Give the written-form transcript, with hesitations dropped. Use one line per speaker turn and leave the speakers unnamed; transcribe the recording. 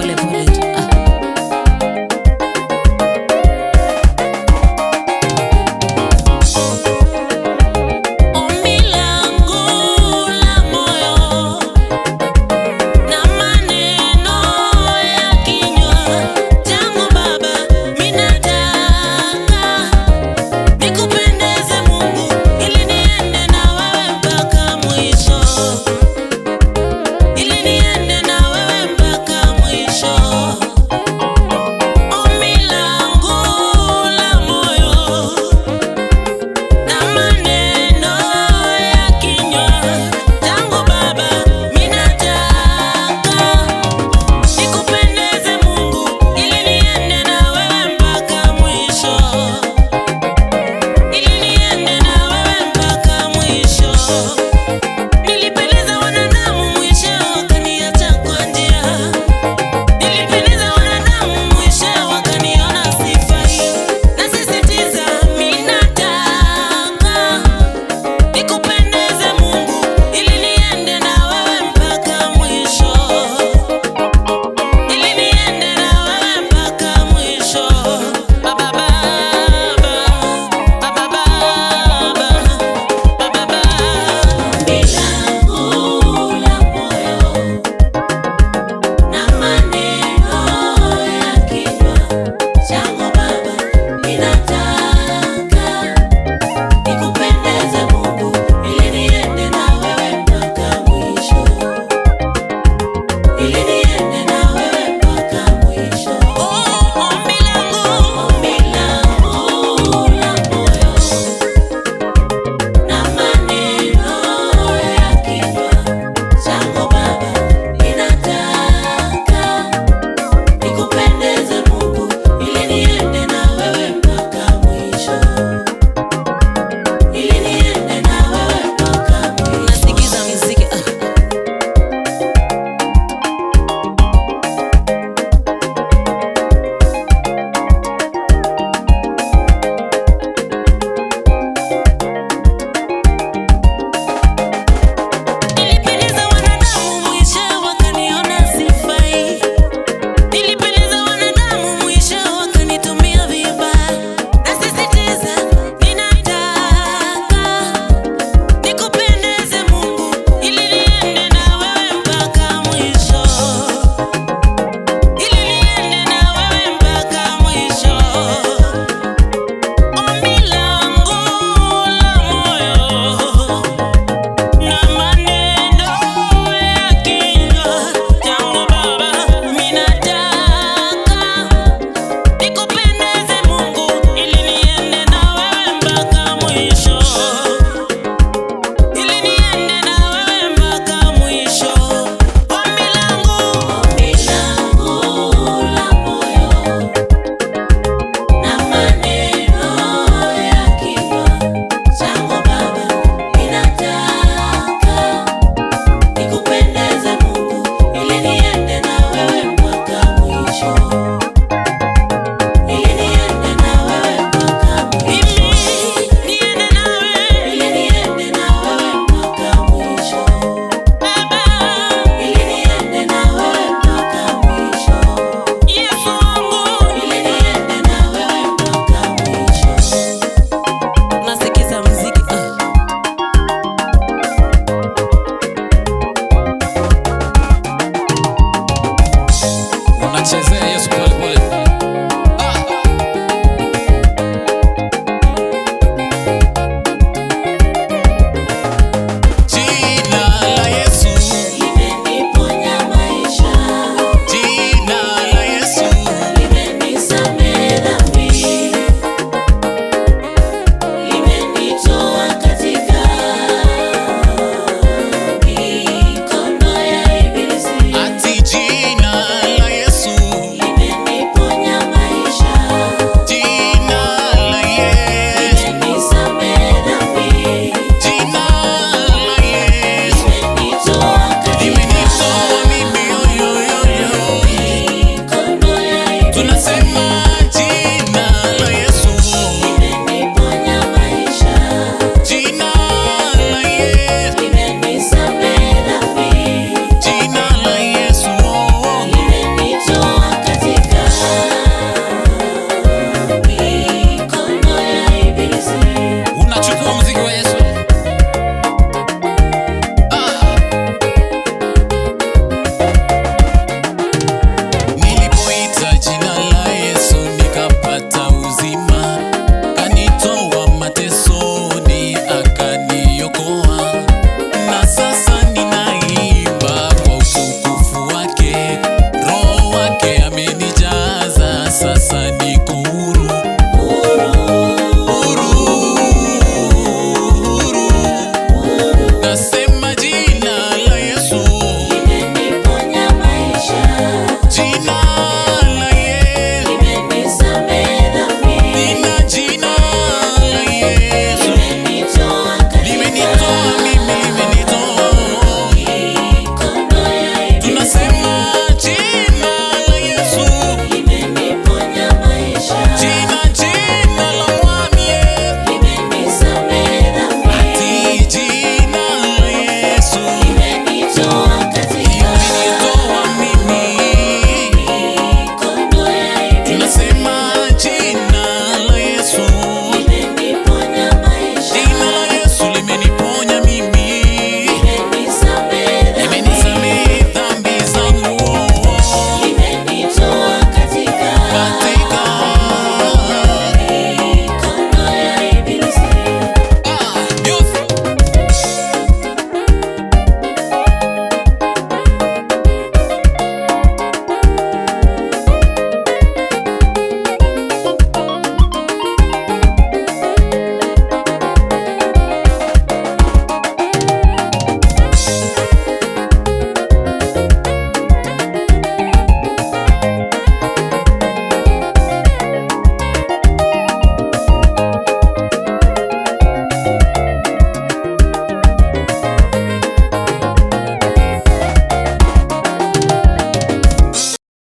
Pole pole tu. Ombi langu la moyo na maneno ya kinywa changu Baba, mimi nataka nikupendeze Mungu, ili niende na wewe mpaka mwisho, ili niende na wewe mpaka mwisho. Ombi langu la moyo na maneno ya kinywa changu Baba, mimi nataka nikupendeze Mungu, ili niende na wewe mpaka mwisho, ili niende na wewe mpaka mwisho. Nilipendeza wanadamu, mwisho wakaniacha kwa njia. Nilipendeza wanadamu, mwisho wakaniona sifai. Nasisitiza, mimi nataka nikupendeze Mungu, ili niende na wewe mpaka mwisho, ili niende na wewe mpaka mwisho. Baba, baba, baba, baba, baba, baba. Ombi langu la moyo na maneno ya kinywa changu Baba, ninataka nikupendeze Mungu, ili niende na wewe mpaka mwisho, ili niende na wewe mpaka mwisho. Ombi langu, ombi langu la moyo na maneno ya kinywa changu Baba, ninataka nikupendeze Mungu, ili niende na wewe mpaka mwisho, ili niende na wewe mpaka mwisho. Nasikiza muziki. Nilipendeza wanadamu, mwisho wakaniona sifai. Nilipendeza wanadamu, mwisho wakanitumia vibaya. Nasisitiza, ninataka nikupendeze Mungu, ili niende na wewe mpaka mwisho, ili niende na wewe mpaka mwisho. Ombi langu la moyo na maneno ya kinywa changu Baba, mimi nataka nikupendeze Mungu, ili niende na wewe mpaka mwisho, ili niende na wewe mpaka mwisho. Ombi langu, ombi langu la moyo na maneno ya kinywa changu Baba, ninataka nikupendeze Mungu, ili niende na wewe mpaka mwisho, ili niende na wewe mpaka mwisho. Niende na wewe, ili niende na wewe mpaka mwisho, Baba, ili niende na wewe mpaka mwisho, Yesu wangu, ili niende na wewe mpaka mwisho. Nasikiza muziki.
Unachezea Yesu.